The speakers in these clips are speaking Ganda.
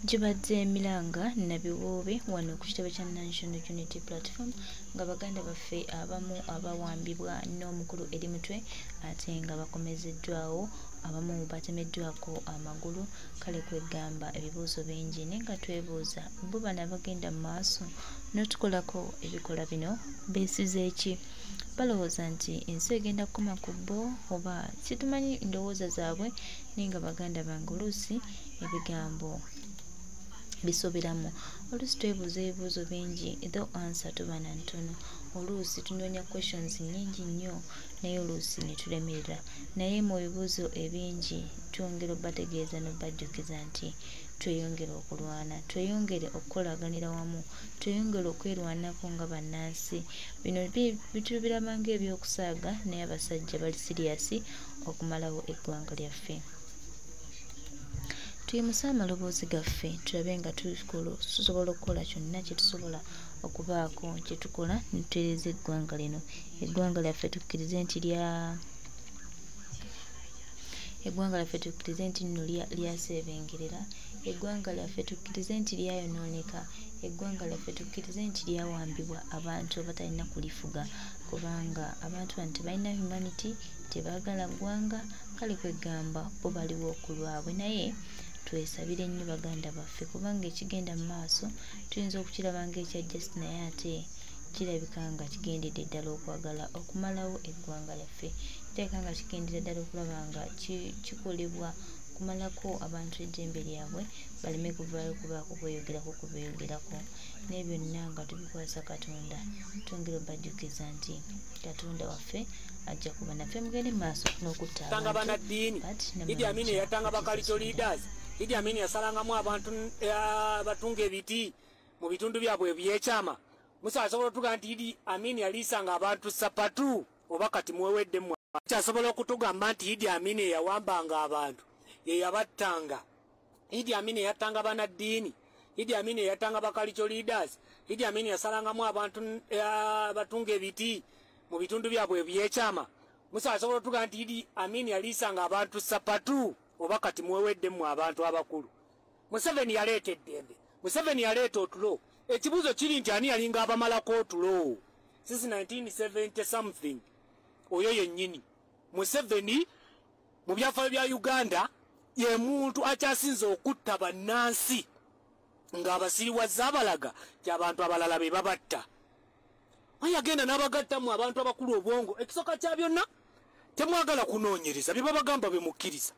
Gibadde miranga nabiwoobe wano ku kitebe kya National Unity Platform nga baganda baffe abamu abawambibwa n'omukulu Eddie Mutwe ate nga bakomezeddwawo, abamu batemeddwako amagulu. Kale kwegamba ebibuuzo bingi naye nga twebuuza bo bano abagenda mu maaso n'otukolako ebikola bino beesize ki? Balowooza nti ensi egenda kukoma ku bo oba situmanyi ndowooza zaabwe, naye nga baganda bange oluusi ebigambo bisoberamu. Oluusi twebuuza ebibuuzo bingi though answer tuba na ntono. Oluusi tunoonya questions nnyingi nnyo naye oluusi ne tulemerera. Naye mu bibuuzo ebingi twongera obbategeeza n'obbajjukiza nti tweyongere okulwana, tweyongere okukolaganira wamu, tweyongere okwerwanako nga bannansi. Bino bitubiraba ng'ebyokusaaga naye abasajja bali serious okumalawo eggwanga lyaffe. Tuyimuse amaloboozi gaffe tulabe nga tusobola okukola kyonna kye tusobola okubaako kye tukola ne tutereeza eggwanga lino. Eggwanga lyaffe tukkirize nti lya eggwanga lyaffe tukkirize nti nno lyaseebengerera, eggwanga lyaffe tukkirize nti lyayonooneka, eggwanga lyaffe tukkirize nti lyawambibwa abantu abatalina kulifuga, kubanga abantu bano tebalina humanity, tebaagala ggwanga, kale kwegamba bo baliwo ku lwabwe. Naye twesabire nnyo baganda baffe kubanga ekigenda mu maaso tuyinza okukiraba ng'ekya just naye ate kirabika nga kigendedde ddala okwagala okumalawo eggwanga lyaffe. Kirabika nga kigendera ddala okulaba nga kikolebwa kumalako abantu eddembe lyabwe baleme kuvaayo kubaako kweyogerako ku beeyogerako. Naye byonna nga tubikwasa Katonda, twongere obbajjukiza nti Katonda waffe ajja kuba naffe. Mugende mu maaso n'okutta Tanga abantu bannaddiini. but Idi Amin yatanga ba cultural leaders. Idi Amin yasalangamu abantu abatunga ebiti mu bitundu byabwe ebyekyama. Musa asobola okutugamba nti Idi Amin yaliisanga abantu sapatu oba kati muwewedde mmwe. Kyasobola okutugamba nti Idi Amin yawambanga abantu, ye yabattanga. Idi Amin yattanga bannaddiini. Idi Amin yattanga ba cultural leaders. Idi Amin yasalangamu abantu abatunga ebiti mu bitundu byabwe ebyekyama. Musa asobola okutugamba nti Idi Amin yaliisanga abantu sapatu oba kati muwewedde mmwe abantu abakulu. Museveni yaleeta eddembe, Museveni yaleeta otulo. Ekibuuzo kiri nti ani yalinga abamalako otulo since 1970 something? Oyo yennyini Museveni. Mu byafaayo bya Uganda ye muntu akyasinze okutta bannansi ng'abasiriwazza abalaga ti abantu abalala be babatta. Aye agenda n'abagattamu abantu abakulu obwongo. Ekisooka kya byonna, temwagala kunoonyereza bye babagamba bye mukkiriza.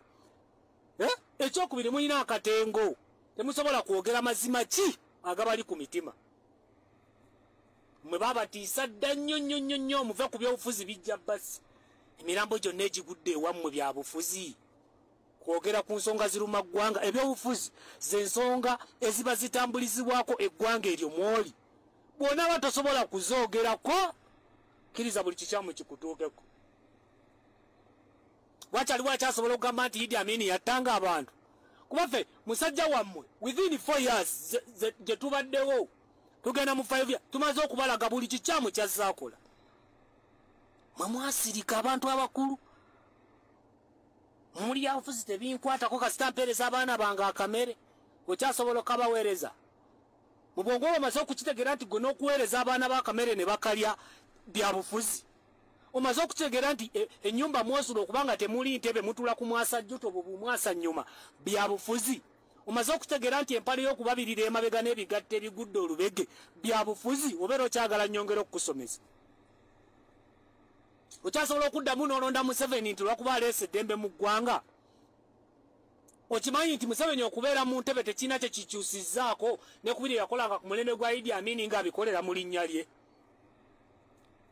Eh? Ekyokubiri, mulina akatengo, temusobola kwogera mazima ki agabali ku mitima. Mwe babatiisa dda nnyo nnyo nnyo nnyo, muve ku byobufuzi bijja basi. Emirambo gyonna egigudde ewammwe byabufuzi? Kwogera ku nsonga ziruma ggwanga, ebyobufuzi z'ensonga eziba zitambulizibwako eggwanga eryo mwoli. Bw'onaaba tosobola kuzoogerako, kkiriza buli kikyamu kikutuukeko. Wakyaliwo akyasobola okugamba nti Idi Amin yattanga abantu? Kuba ffe musajja wammwe within 4 years gye tubaddewo, tugenda mu 5 years, tumaze okubalaga buli kikyamu kyazaakola. Mwe mwasirika abantu abakulu, muli byabufuzi tebinkwatako, kasita mpeereza abaana bange akamere. Okyasobola okabaweereza mu bwongo bwo? Omaze okukitegeera nti gwe n'okuweereza abaana b'akamere ne bakalya byabufuzi? Omaze okukitegeera nti ennyumba mwosula okubanga temuli ntebe, mutula ku mwasajjuto bwe bumwasa nnyuma, byabufuzi? Omaze okutegeera nti empale y'okubabirira emabega n'ebigatta ebigudde olubege byabufuzi? Obeera okyagala nnyongera okukusomesa? Okyasobola okuddamu n'olonda Museveni nti olwakuba aleese eddembe mu ggwanga? Okimanyi nti Museveni okubeera mu ntebe tekirina kye kikyusizzaako ne kubiri yakolanga ku mulembe gwa Idi Amini ng'abikolera mu linnya lye?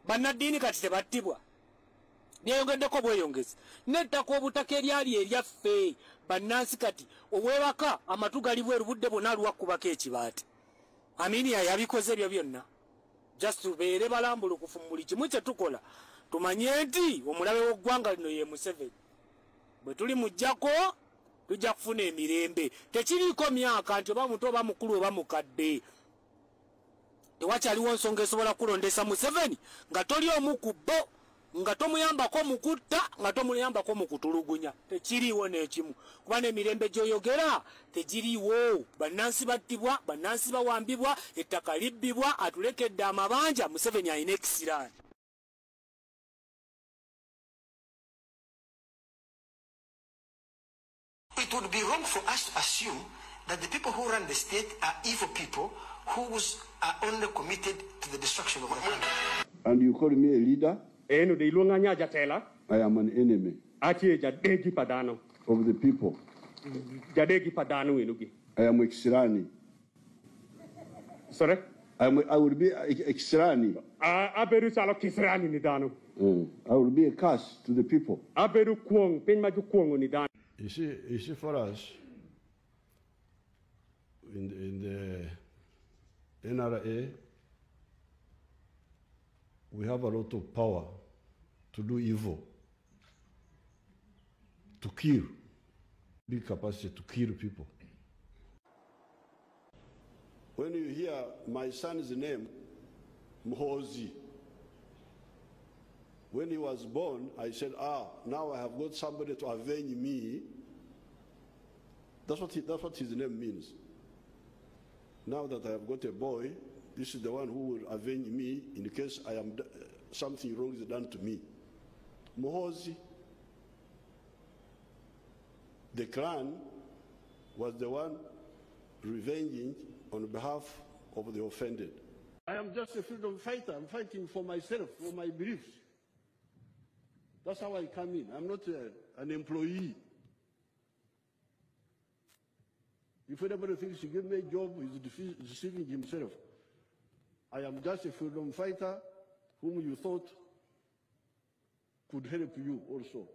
Bannaddiini kati tebattibwa, byeyongeddeko bweyongezi n'ettaka, obutaka eryali eryaffe bannansi. Kati obwebaka amatu gali bweru budde bwonna, aluwakkubako ekibaati. Amini yabikoze ebyo byonna. Just tubeere balambulukufu mu buli kimu kye tukola, tumanye nti omulabe w'eggwanga lino ye Museveni. Bwe tuli mujjako tujja kufuna emirembe. Tekiriiko myaka nti oba muto oba mukulu oba mukadde, tewakyaliwo nsonga esobola kulondesa Museveni nga toli omu ku bo. Nga tomuyambako mu kutta, nga tomuyambako mu kutulugunya. Tekiriiwo n'ekimu. Kuba n'emirembe gy'oyogera tegiriiwo. Bannansi battibwa, bannansi bawambibwa, ettaka libbibwa, atulekedde amabanja. Museveni alina ekisiraani. It would be wrong for us to assume that the people who run the state are evil people who are only committed to the destruction of the country. And you call me a leader? I am an enemy of the people. I am Ekisirani. Sorry? I will be Ekisirani. I will be a curse to the people. You see, for us, in the NRA, we have a lot of power to do evil, to kill, big capacity to kill people. When you hear my son's name, Muhoozi, when he was born, I said, now I have got somebody to avenge me. That's what his name means. Now that I have got a boy, this is the one who will avenge me in case I am something wrong is done to me. Muhoozi, the clan, was the one revenging on behalf of the offended. I am just a freedom fighter. I'm fighting for myself, for my beliefs. That's how I come in. I'm not an employee. If anybody thinks he give me a job, he's deceiving himself. I am just a freedom fighter whom you thought could help you also.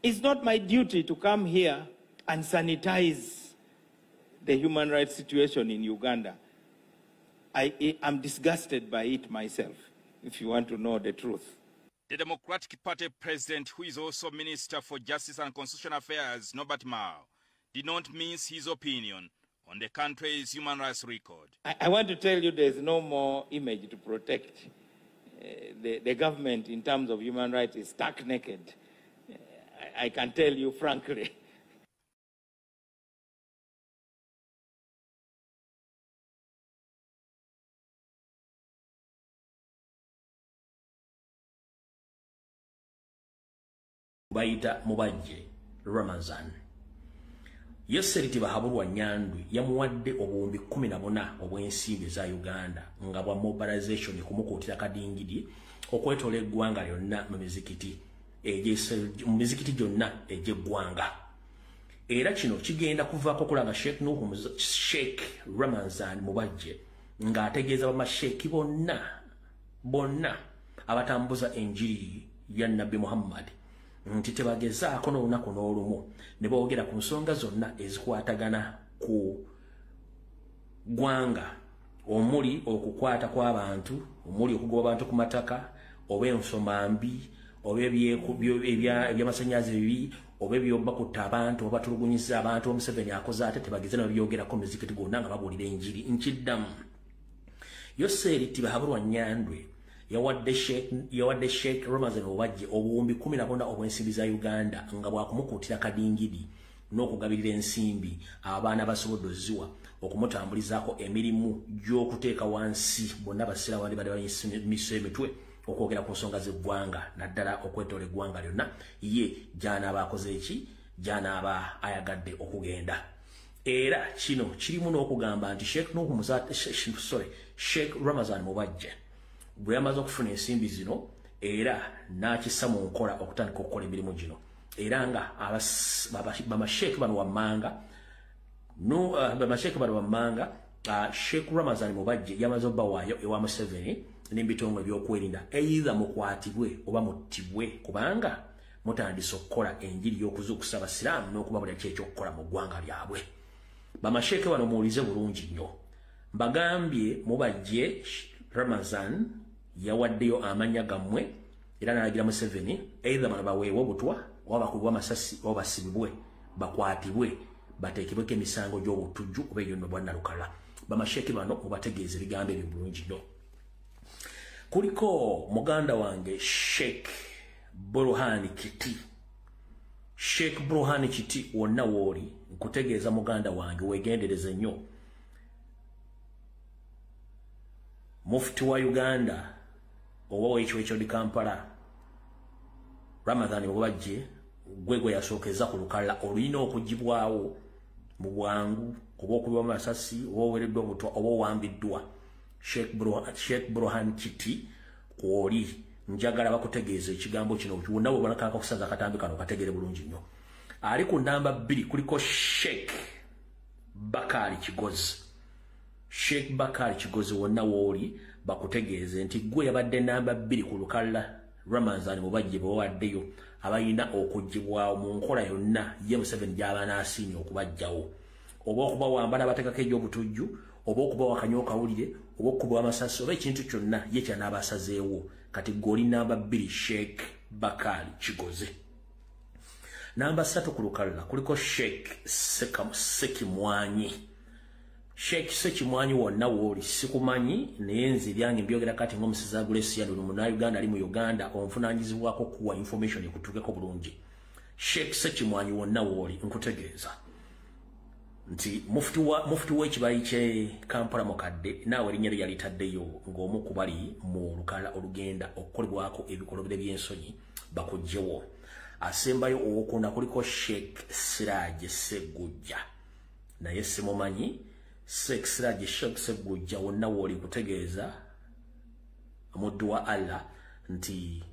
It's not my duty to come here and sanitize the human rights situation in Uganda. I am disgusted by it myself, if you want to know the truth. The Democratic Party president, who is also Minister for Justice and Constitutional Affairs, Norbert Mao, did not mince his opinion on the country's human rights record. I want to tell you there's no more image to protect. The government in terms of human rights is stark naked. I can tell you frankly. Bayita Mubajje Ramazan. Yoseri Tibahaburwa Nyandwi yamuwadde obuwumbi 14 obw'ensimbi za Uganda nga bwa mobilization kumukuutira kadingidi okwetoola eggwanga lyonna mu mizikiti gyonna egy'eggwanga. Era kino kigenda kuvaako okulanga Sheikh Nuhu Sheikh Ramazan Mubajje ng'ategeeza bamasheeki bonna abatambuza enjiri ya Nabbi Muhammad nti tebagezaako n'olunaku n'olumu ne boogera ku nsonga zonna ezikwatagana ku ggwanga omuli okukwata kw'abantu, omuli okugoba abantu ku mataka, oba ensoma mbi, oba ebyamasannyalaze bibi, oba ebyobakutta abantu, oba batulugunyiza abantu. Museveni akoze ate tebageze ne babyogerako mu mizikiti gwonna nga babuulira enjiri. Nkiddamu, Yoseri Tibahaburwa Nyandwi yawadde Sheikh Ramazan Mubajje obuwumbi 14 obw'ensimbi za Uganda nga bwakumukuutira kadingidi n'okugabirira ensimbi abaana basobodde oziwa okumutambulizaako emirimu gy'okuteeka wansi bonna basiraamu abandibadde bamiso emitwe okwogera ku nsonga z'eggwanga naddala okwetoola eggwanga lyonna ye gy'anaaba akoze eki gy'anaaba ayagadde okugenda. Era kino kirimu n'okugamba nti Sheikh Ramazan Mubajje bwe yamaze okufuna ensimbi zino era n'akissa mu nkola okutandika okukola emirimu gino, era nga bamasheeki bano wammanga Sheikh Ramazan Mubajje yamaze obbawaayo ewa Museveni n'ebitongole ebyokwerinda either mukwatibwe oba muttibwe kubanga mutandise okukola enjiri y'okuzuukusa abasiraamu n'okubabulira ki ekyokukola mu ggwanga lyabwe. Bamasheeki bano muwulize bulungi nnyo, mbagambye Mubajje Ramazan yawaddeyo amannya gammwe era n'alagira Museveni either bano baweebwe obutwa oba bakubibwe amasasi oba basibibwe bakwatibwe bateekebweko emisango gy'obutujju oba ebyonna bwannalukala. Bamasheeki bano mubategeeze ebigambo ebyo bulungi nnyo. Kuliko muganda wange Sheikh Burhani Kiti. Sheikh Burhani Kiti wonna wooli, nkutegeeza muganda wange, weegendereze nnyo. Mufti wa Uganda oba w'ekiwa di Kampala Ramadhan Mubajje gwe gwe yasookeza ku lukalala olulina okugibwawo mu bwangu, oba okubibwa amasasi, oba oweereddwa obutwa, oba owambiddwa. Sheikh Burhani Kiti kwoli, njagala bakutegeeza ekigambo kino wonna bwe banakaka okusanza akatambi kano kategere bulungi nnyo. Ali ku namba 2 kuliko Sheikh Bakari Kigozi. Sheikh Bakari Kigozi wonna wooli bakutegeeze nti gwe yabadde namba 2 ku lukalala Ramadhan Mubajje bwe abalina okugibwawo mu nkola yonna ye Museveni gy'aba n'asiimye okubajjawo, oba okubawamba n'abateekako egy'obutujju, oba okubawa akanywa kawulire, oba okukuba amasasi, oba ekintu kyonna ye ky'anaabasazeewo. Kati gwe oli namba 2 Sheikh Bakari Kigozi. Namba 3 ku lukalala kuliko Sheikh Sekimwanyi. Sheikh Sekimwanyi wonna wooli sikumanyi, naye nze ebyange mbyogera kati ng'omusezi Grace Yano Munnayuganda ali mu Uganda onvunaanyizibwako okuwa information ekutuukeko bulungi. Sheikh Sekimwanyi wonna wooli nkutegeeza nti mufti w'ekibayi ky'e Kampala mukadde naawe erinnya lye yalitaddeyo ng'omu ku bali mu lukalala olugenda okukolebwako ebikolobero by'ensonyi bakuggyewo. Asembayo owokuna kuliko Sheikh Siraje Ssegujja, naye simumanyi. Sheikh Siraje Ssegujja wonna wooli kutegeeza muddu wa Allah nti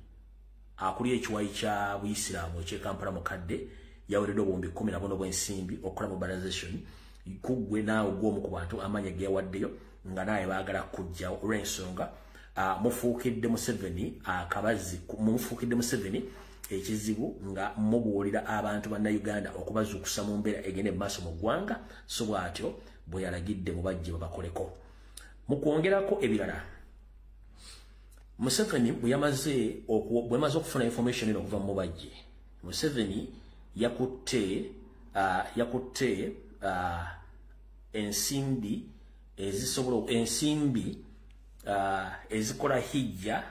akulira ekiwayi kya Buyisiraamu eky'e Kampala mukadde yawereddwa obuwumbi 14 obw'ensimbi okukola mobilization kuggwe naawe gw'omu ku bantu amanya ge yawaddeyo nga naye baagala kujjawo olw'ensonga mufuukidde Museveni akabazi, mufuukidde Museveni ekizibu nga mubuulira abantu bannayuganda okubazuukusa mu mbeera egenda mu maaso mu ggwanga. So bw'atyo bwe yalagidde Mubajje babakoleko. Mu kwongerako ebirala, Museveni bwe yamaze okufuna information eno okuva mu Mubajje, Museveni yakutte ensimbi ezisobola ensimbi ezikola hijja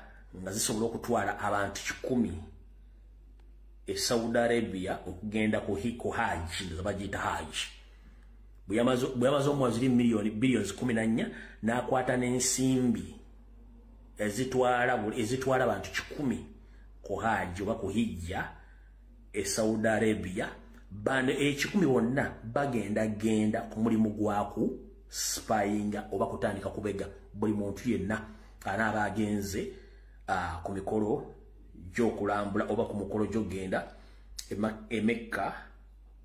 nga zisobola okutwala abantu 100 e Saudi Arabia okugenda ku Hajj, bagiyita Hajj. Bwe yamaze omuwa ziri miliyoni billions 14 n'akwata n'ensimbi ezitwala abantu 100 ku Hajj oba ku hijja e Saudi Arabia. Bano 100 bonna bagenda genda ku mulimu gwaku spyinga oba kutandika kubega buli muntu yenna anaaba agenze ku mikolo gy'okulambula oba ku mukolo gy'ogenda e Mecca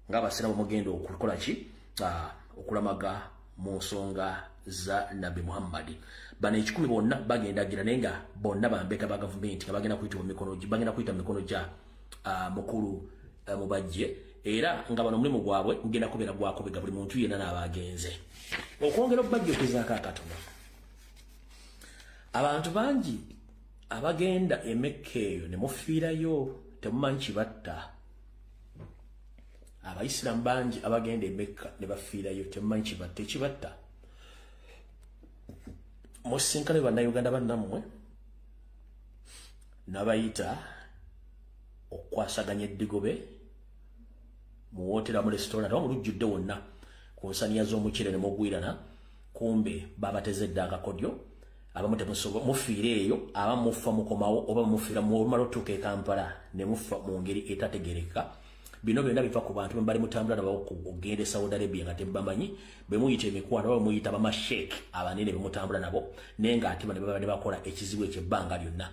ng'abasiraamu mugenda okukola ki okulamaga mu nsonga za Nabbi Muhammad. Bano 100 bonna bagenda gira naye nga bonna bambega ba gavumenti nga bagenda kuyita mu mikono gya mukulu Mubajje, era nga bano omulimu gwabwe gugenda kubeera gwakubega buli muntu yenna n'abagenze. Okwongera okubajjukizaako akatono, abantu bangi abagenda e Mecca eyo ne mufiirayo temumanyi kibatta. Abayisiraamu bangi abagenda e Mecca ne bafiirayo temumanyi kibatta. Ekibatta musinkane bannayuganda bannammwe n'abayita okukwasaganya eddigobe mu wootera, mu restaurant oba mu lujjudde wonna ku nsaniya z'omuceere ne mugwirana, kumbe babateze dda akakodyo. Abamu mufiire eyo, abamu mufa mukomawo, oba mufiira mulumala otuuka e Kampala ne mufa mu ngeri etategereka. Bino byonna biva ku bantu bali mutambula nabo okugenda e Saudi Arabia nga tebamanyi, bwe muyita emikwano oba muyita bamasheikh abanene be mutambula nabo, naye ng'ate bano baba ne bakola ekizibu ekyo ebbanga lyonna.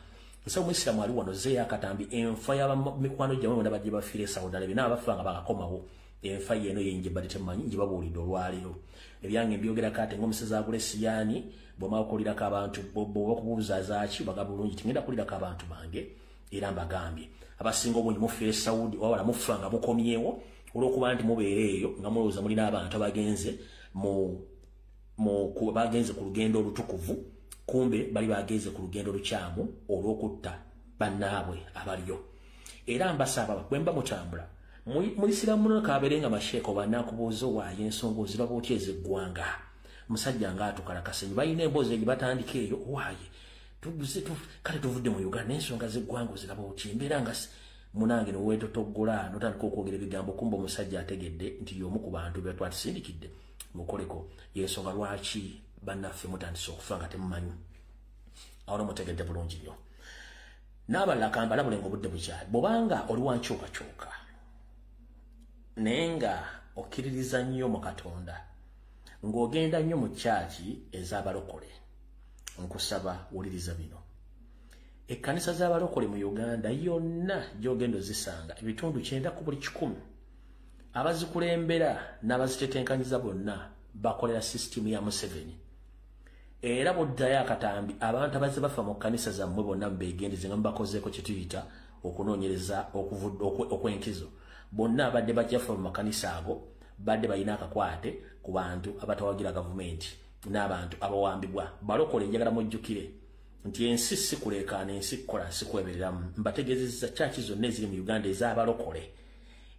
Nsawo Omusiraamu ali wano zeeyo akatambi enfa y'abamikwano gyammwe bonna bajje bafiire e Saudi Arabia n'abafa nga bakakomawo. Enfa yeeno yenje badde temumanyi, nje babuulidde olwaleero. Ebyange mbyogerako ate ng'omusezi agula esiyaani, bw'omala okuwulirako abantu bw'oba okubuuza zaaki bagamba bulungi ti ngenda kuwulirako abantu bange, era mbagambye abasinga obungi mufiire Saudi wabala mufa nga mukomyewo olw'okuba nti mubeera eyo nga mulowooza mulina abantu abagenze bagenze ku lugendo olutukuvu, kumbe bali bagenze ku lugendo olukyamu olw'okutta bannaabwe abaliyo. Era mbasaba bwe mba mutambula mulisiramu muno kabeere nga masheeko bannakubuuza owaayo ensonga oziraba otya ez'eggwanga. Musajja ng'atukala kasenyi balina emboozi eyo batandika eyo owaaye Kale tuvudde mu Uganda n'ensonga z'eggwanga oziraba otya, embeera nga munange neweetotogola n'otandika okwogera ebigambo, kumba omusajja ategedde nti y'omu ku bantu be twatusindikidde mukoleko. Y'ensonga lwaki bannaffe mutandise okufa nga temumanyi. Awo nomutegedde bulungi nnyo. N'abalala kambalabule ng'obudde bukyali, bw'obanga oli wankyukakyuka naye nga okkiririza nnyo mu Katonda, ng'ogenda nnyo mu kyaki ez'abalokole, nkusaba wuliriza bino. Ekkanisa z'abalokole mu Uganda yonna gy'ogenda ozisanga, ebitundu 90 ku buli 100 abazikulembera n'abazitetenkanyiza bonna bakolera sisitimu ya Museveni. Era bw'oddayo akatambi, abantu abazze bafa mu kkanisa zammwe bonna mubeegendeze nga mubakozeeko kye tuyita okunoonyereza okw'enkizo. Bonna abadde bajjafa mu makanisa ago badde balina akakwate ku bantu abatawagira gavumenti n'abantu abawambibwa. Balokole njagala mujjukire nti ensi si kuleekaana, ensi kukola, nsi kwebereramu. Mbategeezezza kyaki zonna eziri mu Uganda ez'abalokole,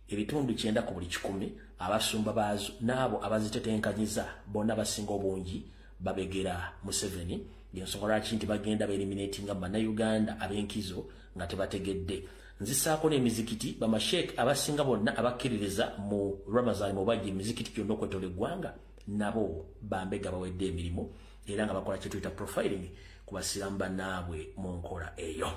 ebitundu 90 ku buli 100 abasumba baazo n'abo abazitetenkanyiza bonna basinga obungi babegera Museveni. Y'ensonga lwaki nti bagenda beeliminatinga bannayuganda ab'enkizo nga tebategedde. Nzisaako n'emizikiti, bamasheek abasinga bonna abakkiririza mu Ramazan Mubajje, emizikiti gyonna okwetola eggwanga nabo bambega bawedde emirimu era nga bakola kye tuyita profiling ku basiraamu bannaabwe mu nkola eyo.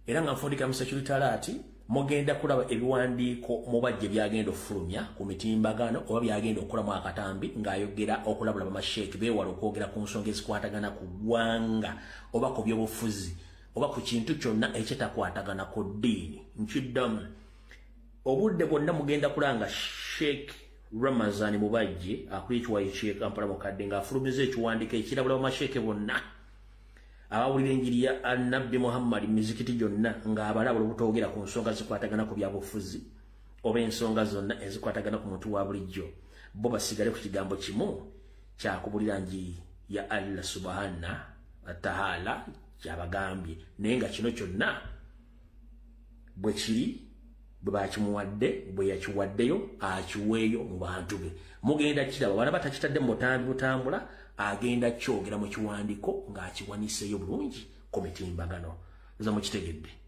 Era nga nfundika mu security alert, mugenda kulaba ebiwandiiko Mubajje byagenda okufulumya ku mitimbagano oba byagenda okukolamu akatambi ng'ayogera okulabula bamasheeki beewala okwogera ku nsonga ezikwatagana ku ggwanga oba ku byobufuzi oba ku kintu kyonna ekitakwatagana ku ddiini. Nkiddamu, obudde bwonna mugenda kulanga Sheikh Ramazan Mubajje akuli ekiwayi ky'e Kampala Mukadde ng'afulumiza ekiwandiiko ekirabula bamasheeke bonna abawulira enjiri ya Nabbi Muhammad mu mizikiti gyonna ng'abalabula obutoogera ku nsonga zikwatagana ku byabufuzi oba ensonga zonna ezikwatagana ku muntu wa bulijjo, bo basigale ku kigambo kimu kyakubulira njiri ya Allah subhana wa taala kyabagambye. Naye nga kino kyonna bwe kiri, bwe bakimuwadde, bwe yakiwaddeyo akiweeyo mu bantu be. Mugenda kiraba bana batakitadde mu butambi butambula, agenda kyogera mu kiwandiiko ng'akiwaniseeyo bulungi ku mitimbagano. Nza mukitegedde.